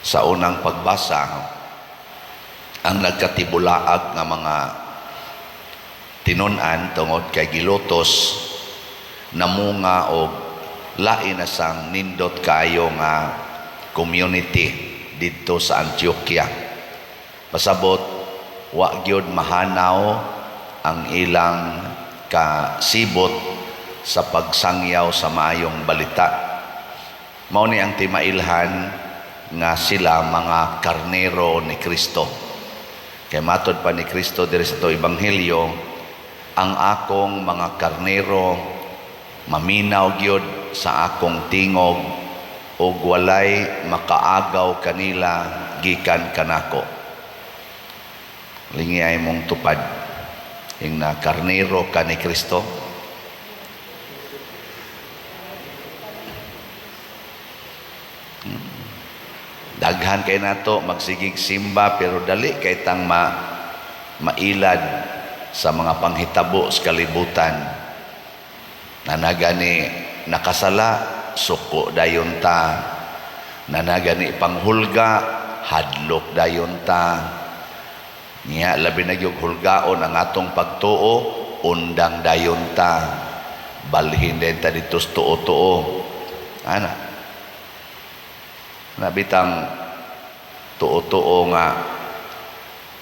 Sa unang pagbasa, ang nagkatibulaag nga mga tinun-an tungod kay gilutos, namunga og lain na sang nindot kayo nga community didto sa Antioquia. Pasabot, wa gyud mahanaw ang ilang kasibot sa pagsangyaw sa maayong balita. Mao ni ang timailhan nga sila mga karnero ni Kristo. Kay matod pa ni Kristo diri sa to ebanghelyo, "Ang akong mga karnero maminaw gyud sa akong tingog ug walay makaagaw kanila gikan kanako." Lingi ay mong tupad ing na karnero ka ni Kristo. Daghan kay nato magsigig simba, pero dali kay tang mailad sa mga panghitabo sa kalibutan. Nanagani nakasala, suko dayon ta. Nanagani panghulga, hadlok dayon ta. Niya labi na gyud hulgaon ang atong pagtuo, undang dayon ta. Balhin din ta dito sa tuo-tuo. Ana. Nabitang tuo-tuo nga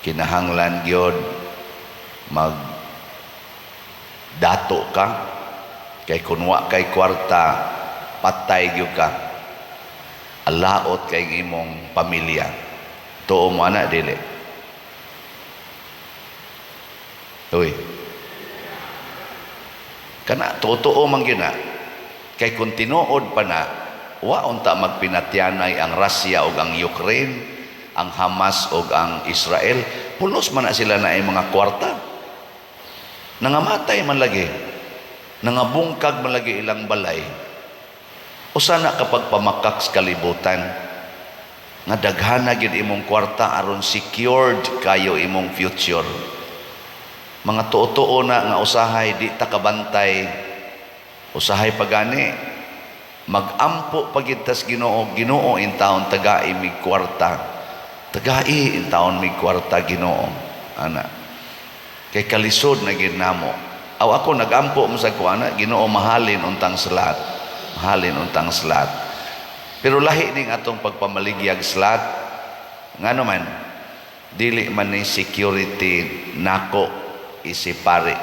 kinahanglan gyud mag dato ka, kay kun wa kay kwarta, patay gyud ka, alaot kay imong pamilya. Tuo mo ana, dili? Uy, kana tuo-tuo man gyud na, kay kun tinuod pa na, wa unta magpinatyanay ang Russia ug ang Ukraine, ang Hamas ug ang Israel. Pulos man na sila na ay mga kwarta. Nangamatay man lagi, nangabungkag man lagi ilang balay. Usa na kapag pamakak sa kalibutan nga daghana gyud imong kwarta aron secured kayo imong future. Mga tuo-tuo na nga usahay di ta kabantay. Usahay pagani magampo pagid tas Ginoo, "Ginoo, intawon tagai mig kwarta. Tagai intawon mig kwarta, Ginoo." Ana. Kay kalisod na gid namo. Aw ako nagampo mo sa kuana, "Ginoo, mahalin untang slot. Mahalin untang slot." Pero lahi ning atong pagpamaligyag slot, ngano man dili man ni security nako isip pare.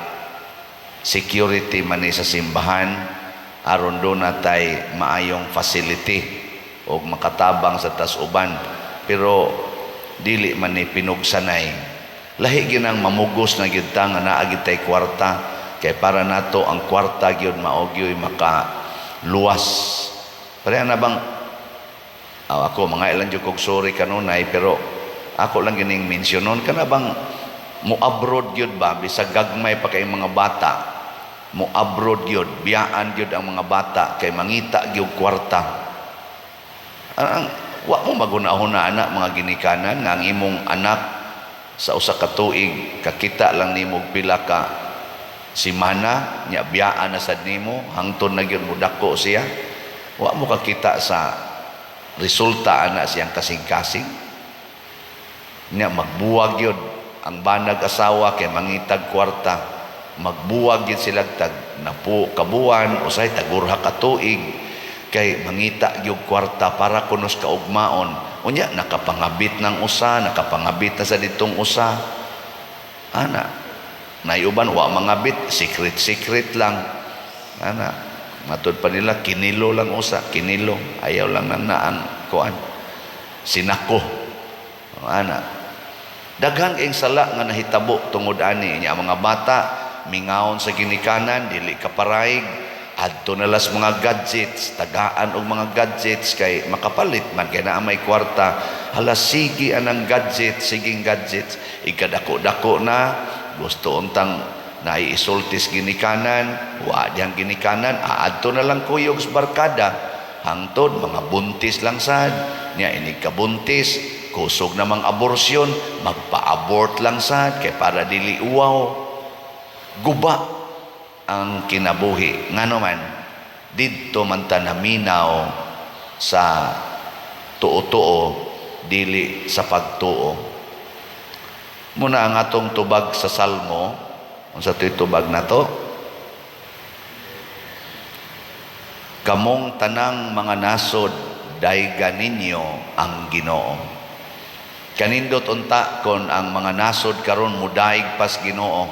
Security man ni sa simbahan aron do natay maayong facility og makatabang sa tas uban, pero dili man ni pinugsanay. Lahi ginang mamugos na gyud ta nga naa gyud tay kwarta, kay para nato ang kwarta gyud mao gyud maka luwas. Pareha na bang aw, ako mga ilan jud kog sorry kanunay, pero ako lang gining mensyonon, kana bang mo abroad gyud ba, bisag gagmay pa kay mga bata, mo abroad gyud, biyaan gyud ang mga bata kay mangita gyud kwarta. Ang wa mo maghuna-huna ana, mga ginikanan, nga ang imong anak sa usa ka tuig kakita lang nimo pila ka simana, nya biyaan na sad nimo hangtod na gyud modako siya. Wa mo kakita sa resulta ana siyang kasing-kasing. Nya magbuwag gyud ang banag asawa kay mangitag kwarta. Magbuwag gyud sila tag napo kabuan, usay tagurha ka tuig, kay mangita gyud kwarta para kunos kaugmaon. Unya nakapangabit ng usa, nakapangabit na sa ditong usa ana. Nayuban wa mangabit, secret secret lang ana. Matud pa nila, kinilo lang usa, kinilo, ayaw lang nang naang kuan sinako ana. Daghan kayong sala nga nahitabo tungod ani. Nya mga bata mingawon sa ginikanan, dili kaparaig, adto na las mga gadgets, tagaan og mga gadgets kay makapalit man kay naa may kwarta. Hala, sige anang gadget, siging gadgets. Ikadako-dako na, gusto untang naiisultis ginikanan, wa diyang ginikanan, aadto na lang kuyog sa barkada hangtod mga buntis lang sad. Nya inig kabuntis, kusog namang aborsyon, magpa-abort lang sad kay para dili uwaw. Guba ang kinabuhi. Ngano man didto man ta naminaw sa tuo-tuo. dili sa pagtuo. Muna ang atong tubag sa Salmo, unsa to'y tubag nato? Kamong tanang mga nasod, dayga ninyo ang Ginoo. Kanindot unta kon ang mga nasod karon mudaig pas Ginoo.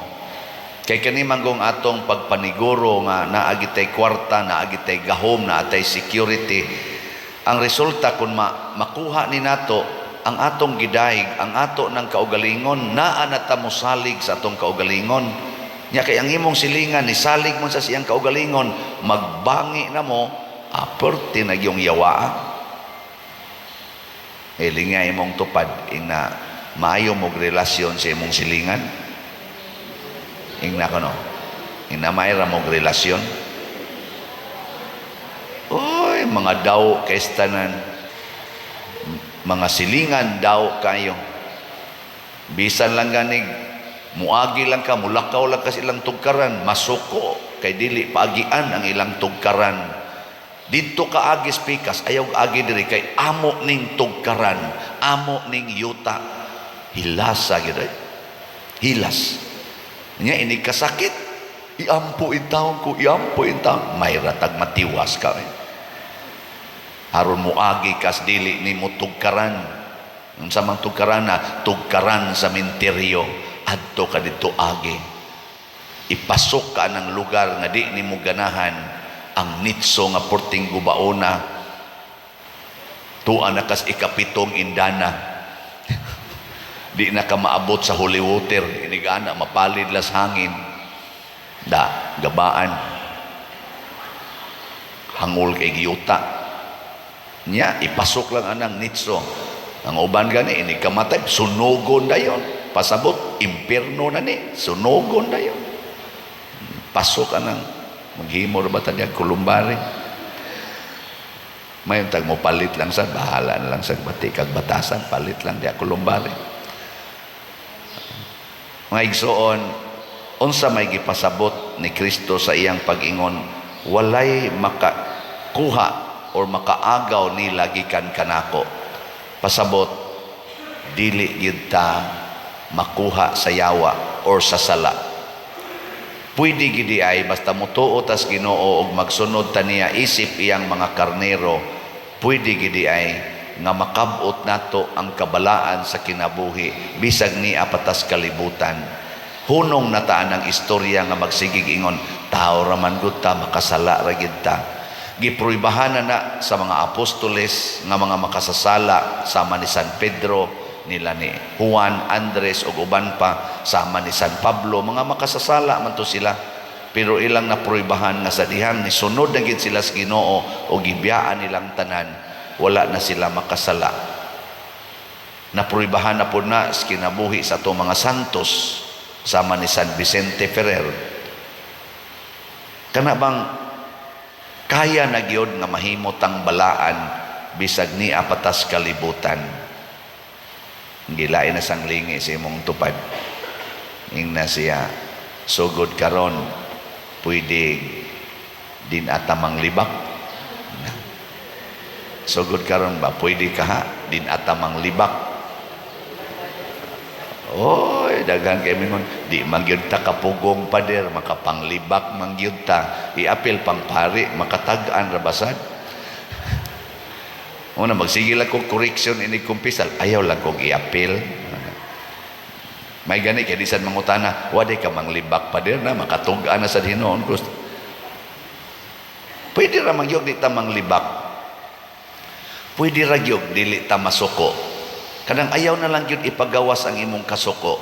Kay kani manggong atong pagpaniguro nga naa gitay kwarta, naa gitay gahom, naa tay security. Ang resulta kung makuha ni nato ang atong gidaig, ang ato ng kaugalingon, naa na ta mosalig sa atong kaugalingon. Nya kay ang imong silingan ni salig mo sa siyang kaugalingon, magbangi na mo, aperte na yung yawa. Hilinga imong tupad ingna maayo mog relasyon sa imong silingan. Ingna kono. Ingna maayo ra mog relasyon. Oy, mga daw kay tanan. Mga silingan daw kayo. Bisan lang ganig muagi lang ka, mulakaw lang ka sa ilang tugkaran, masuko kay dili paagian ang ilang tugkaran. Didto ka agis pikas, ayaw agi diri kay amo ning tugkaran, amo ning yuta. Hilasa gyud ay. Hilas. Nya ini kasakit. Iampo intawon ko, iampo intawon. May ratag matiwas ka. Eh. Aron muagi kas dili nimo tugkaran. Unsa man tugkaran na, tugkaran sa menteryo. Adto ka didto agi. Ipasok ka ng lugar nga di nimo ganahan ang nitso nga porting gubaona, tuwa na kas ikapitong indana, di na ka maabot sa holy water, inigana mapalid las hangin, da gabaan, hangol kay giyuta nya. Ipasok lang anang nitso. Ang uban gani inig kamatay, sunugon dayon. Pasabot impierno na ni, sunugon dayon. Pasok anang maghimo ra ba ta diya kulumbari. Mayon tag mo palit lang sa bahala na lang sa bati kag batasan, palit lang diya kulumbari. Mga igsoon, unsa may gipasabot ni Kristo sa iyang pag-ingon, walay makakuha or makaagaw nila gikan kanako? Pasabot, dili gyud ta makuha sa yawa or sa sala. Pwede gidi ay basta mutuo tas Ginoo og magsunod ta niya isip iyang mga karnero, pwede gidi ay nga makabot nato ang kabalaan sa kinabuhi bisag ni apatas kalibutan. Hunong nataan ang istorya nga magsigig ingon, tao ra man gud ta, makasala ra gid ta. Gipruibahan na na sa mga apostoles nga mga makasasala, sama ni San Pedro, nila ni Juan, Andres ug uban pa, sama ni San Pablo, mga makasasala man to sila. Pero ilang napruibahan nga sa dihang nisunod na gid sila sa Ginoo o gibiyaan nilang tanan, wala na sila makasala. Napruibahan na po na sa kinabuhi sa ato mga santos, sama ni San Vicente Ferrer. Kana bang kaya na gyud nga mahimot ang balaan bisag ni apatas kalibutan? Gilain na sang lingi sa imong tupad. Ingna siya, sugod karon pwede din atamang libak. Sugod karon ba pwede ka ha din atamang libak? Oy, daghan kay mingon, di man gyud ta kapugong, pader, makapanglibak man gyud ta. Iapil pang pari, makatag-an ra basad. Una, magsige lang kog correction ini kumpisal, ayaw lang kog iapil. May gani kay disan mangutana, waday ka manglibak, pader, na makatug-an na sa Hinoon ko. Pwede ra man gyud di ta manglibak. Pwede ra gyud dili ta masuko. Kanang ayaw na lang gyud ipagawas ang imong kasuko.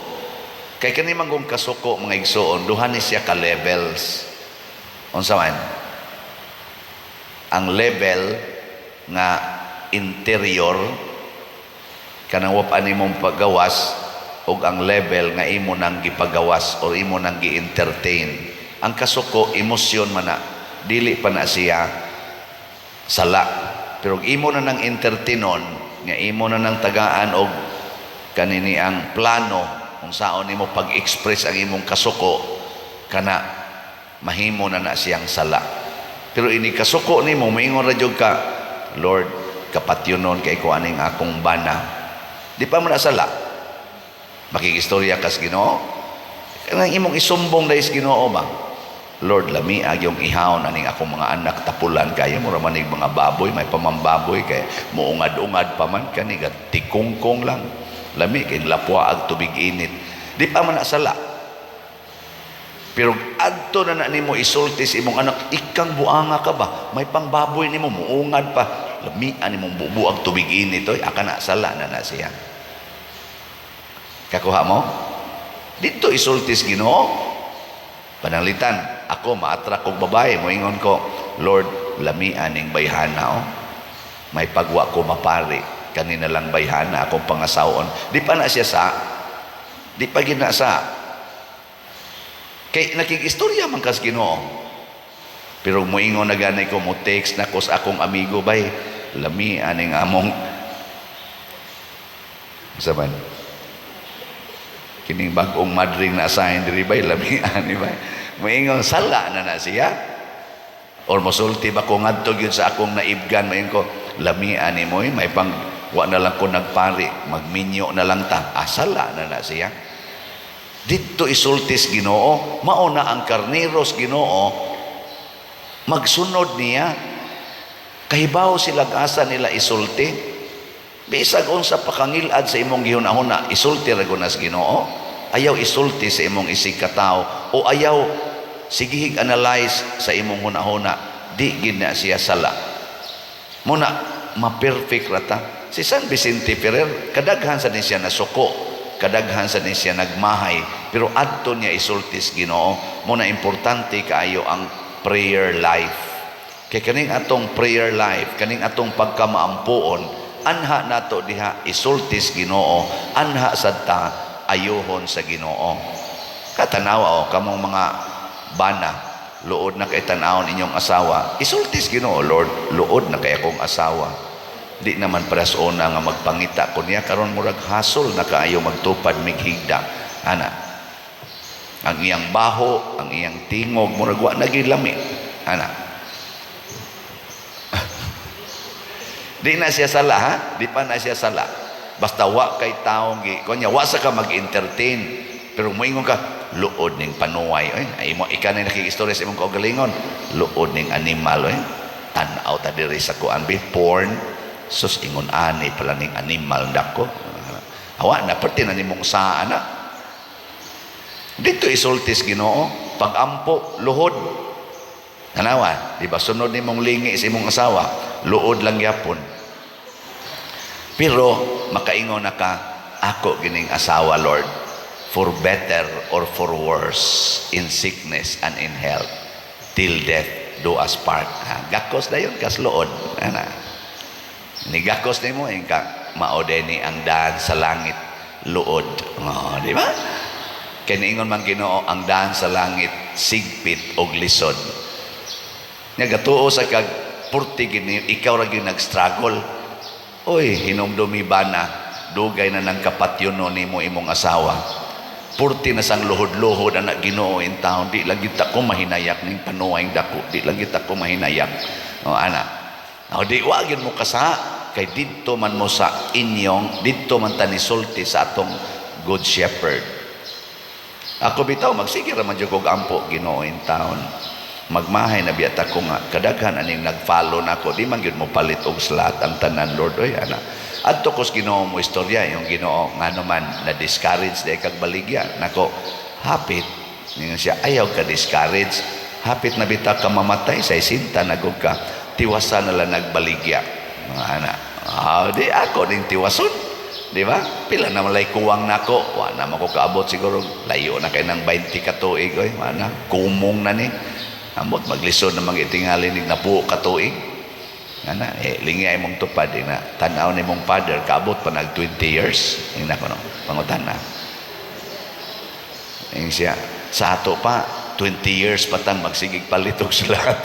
Kay kani man kung kasuko, mga igsoon, duha ni siya ka levels. Unsa man? Ang level nga interior, kanang wa pa nimong pagawas, ug ang level nga imo nang gipagawas or imo nang gi-entertain. Ang kasuko, emosyon man na, dili pa na siya sala. Pero imo na nang entertainon, nga imo na nang tagaan og kanini ang plano kung saon nimo pag-express ang imong kasuko, kana mahimo na na siyang sala. Pero ini kasuko nimo, moingon ra jud ka, "Lord, kapatyonon kay ko aning akong bana." Di pa man na sala. Makikistorya kas Ginoo. Kanang imong isumbong dahil sa Ginoo ba? "Lord, lami agyong ihawon aning akong mga anak, tapulan kayo, mura manig mga baboy, may pamambaboy kay muungad-ungad pa man kani, tikungkong lang. Lami kay lapwa ag tubig init." Di pa man na sala. Pero adto na na nimo isulti sa imong anak, "Ikang buanga ka ba? May pangbaboy nimo, muungad pa. Lami ani mong bubuag tubig init oy." Aka na sala na na siya. Kakuha mo? Dito isulti sa Ginoo. Pananglitan, ako ma-attract kog babae, moingon ko, "Lord, lami aning bayhana oh. May pagwa ko mapari, kanina lang bayhana akong pangasawon." Di pa na siya sa, di pa gina sa. Kay nakikistorya man kas Ginoo. Pero moingon na gani ko, mo text na ko sa akong amigo, "Bay, lami aning among sa man kining bag-ong madring na assign diri bay, lami ani bay." Moingon, sala na na siya. Or mosulti ba ko ngadto gyud sa akong naibgan, moingon ko, "Lami ani mo eh, may pang wa na lang ko nagpari, magminyo na lang ta." Ah, sala na na siya. Didto isulti sa Ginoo. Mao na ang karneros Ginoo magsunod niya, kahibaw sila asa nila isulti. Bisag unsa pa kangilad sa imong gihuna-huna, isulti ra gud na sa Ginoo. Ayaw isulti sa imong isig katawo o ayaw sigihig analyze sa imong hunahuna. Di gid na siya sala. Muna ma-perfect ra ta. Si San Vicente Ferrer, kadaghan sa ni siya nasuko, kadaghan sa ni siya nagmahay, pero adto niya isulti sa Ginoo. Muna importante kaayo ang prayer life. Kay kaning atong prayer life, kaning atong pagkamaampuon, anha nato diha isulti sa Ginoo, anha sad ta ayuhon sa Ginoo. Katanawa o kamong mga bana, luod na kay tan-awon inyong asawa, isulti sa Ginoo, "Lord, luod na kay akong asawa. Di naman paras una nga magpangita ko niya, karon murag hasol na kaayo magtupad mighigda." Ana. Ang iyang baho, ang iyang tingog, murag wa na lami. Ana. Di na siya sala ha? Di pa na siya sala. Basta wa kay taong gi kunya wa sa ka mag-entertain. Pero moingon ka, "Luod ning panuway oy." Ay mo ika na nakikistorya sa imong kaugalingon. "Luod ning animal oy. Tan-aw ta diri sa kuan bi porn. Sus, ingon ani pala ning animal dako." Awa na perti na nimong sa ana. Dito isulti sa Ginoo, pag-ampo luhod. Tanawa, di ba sunod nimong lingi sa imong asawa, luod lang yapon. Pero makaingon na ka, "Ako gining asawa, Lord, for better or for worse, in sickness and in health, till death do us part." Ha, gakos dayon kas luod. Ana. Ni gakos nimo ka mao ni ang daan sa langit, luod. Oh, di ba? Kay niingon man Ginoo, ang daan sa langit sigpit og lisod. Nya gatuo sa kag purti gini ikaw ra gyud nag-struggle. Oy, hinumdumi bana, dugay na nang kapatyono nimo imong asawa. Purti na sang luhod-luhod anak Ginoo in town, di lang gyud ta ko mahinayak ning panuway dako, di lang gyud ta ko mahinayak. O ana. O di wa gyud mo kasa kay didto man mo sa inyong, didto man ta nisulti sa atong Good Shepherd. Ako bitaw magsige ra man jud kog ampo, Ginoo in town. Magmahay na biyata ko nga kadaghan aning nag-follow nako, di man gyud mo palit og slot ang tanan, Lord oy, ana. Adto ko sa Ginoo mo istorya, yung Ginoo, ngano man na discourage di kag baligya nako? Hapit ningon siya, "Ayaw ka discourage, hapit na bita ka mamatay, sa isinta nagog ka, tiwasan na lang nagbaligya mga ana." Ah, di ako ning tiwason, di ba? Pila na malay kuwang nako, wa na man ko kaabot siguro, layo na kay ng 20 ka tuig oy, wa na kumong na ni. Ambot maglisod na mga itingali nig napuo ka tuig. Ana, eh, lingi ay mong tupad, eh, na tan-aw ni mong father, kaabot pa nag 20 years. Ing na ko no, pangutan na. Ing siya, sa ato pa, 20 years pa tang magsigig palitog sa lahat.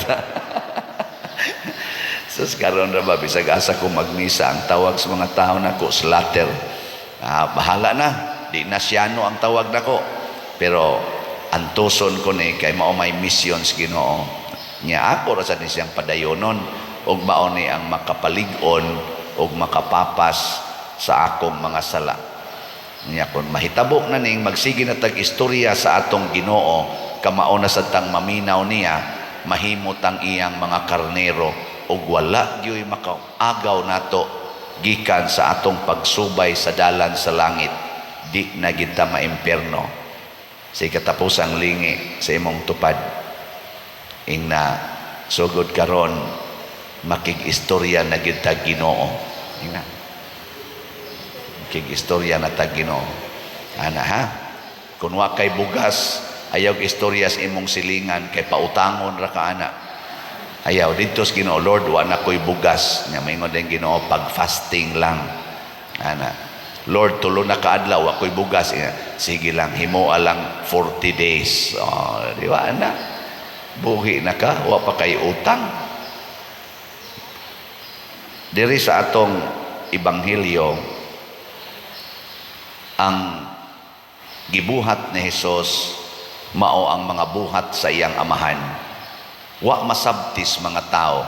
Sus, karon ra ba, bisag asa ko magmisa, ang tawag sa mga tao nako, slatter. Ah, bahala na, di na siyano ang tawag nako. Pero antuson ko ni kay mao may missions Ginoo. Nya ako ra sa ni siyang padayonon ug mao ni ang makapalig-on ug makapapas sa akong mga sala. Nya kon mahitabo na ning magsige na tag istorya sa atong Ginoo, kamao na sad tang maminaw niya, mahimo tang iyang mga karnero ug wala gyoy makaagaw nato gikan sa atong pagsubay sa dalan sa langit. Di na kita maimpierno sa ikatapusang lingi sa imong tupad. Ingna sugod karon, makig-istorya na gyud ta Ginoo. Ingna makig-istorya na ta Ginoo ana, ha? Kung wa kay bugas, ayaw istorya sa imong silingan kay pautangon ra ka ana. Ayaw didto sa Ginoo, "Lord, wa na ko'y bugas." Nya maingon din Ginoo, "Pag fasting lang ana." "Lord, tulo na kaadlaw wa ko'y bugas." Nya, "Sige lang, himoa lang 40 days." Oh, di ba ana? Buhi na ka, wa pa kay utang. Diri sa atong ebanghelyo, ang gibuhat ni Hesus mao ang mga buhat sa iyang Amahan. Wa masabtis mga tao,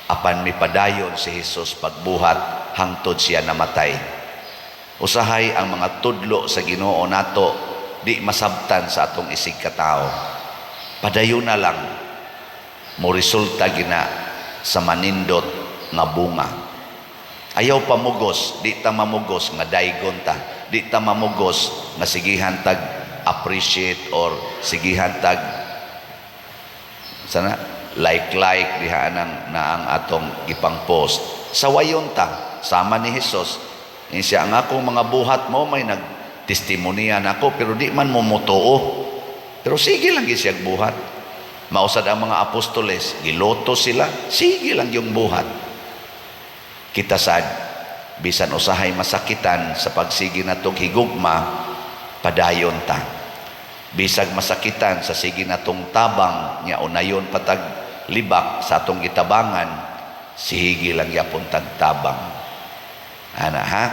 apan mipadayon si Hesus pagbuhat hangtod siya namatay. Usahay ang mga tudlo sa Ginoo nato di masabtan sa atong isig katao. Padayon na lang, mo resulta gina sa manindot nga bunga. Ayaw pamugos, di ta mamugos nga daygon ta, di ta mamugos nga sigihan tag appreciate or sigihan tag sana like like diha nang na ang atong gipang post. Sawayon ta sama ni Hesus. Siya, "Ang akong mga buhat mo may nagtestimonya nako, pero di man mo motuo." Pero sige lang gyud siya buhat. Mausad ang mga apostoles, giloto sila, sige lang yung buhat. Kita sad, bisan usahay masakitan sa pagsige natong higugma, padayon ta. Bisag masakitan sa sige natong tabang, nya unayon patag libak sa atong gitabangan, sige lang yapon tag tabang. Ana, ha?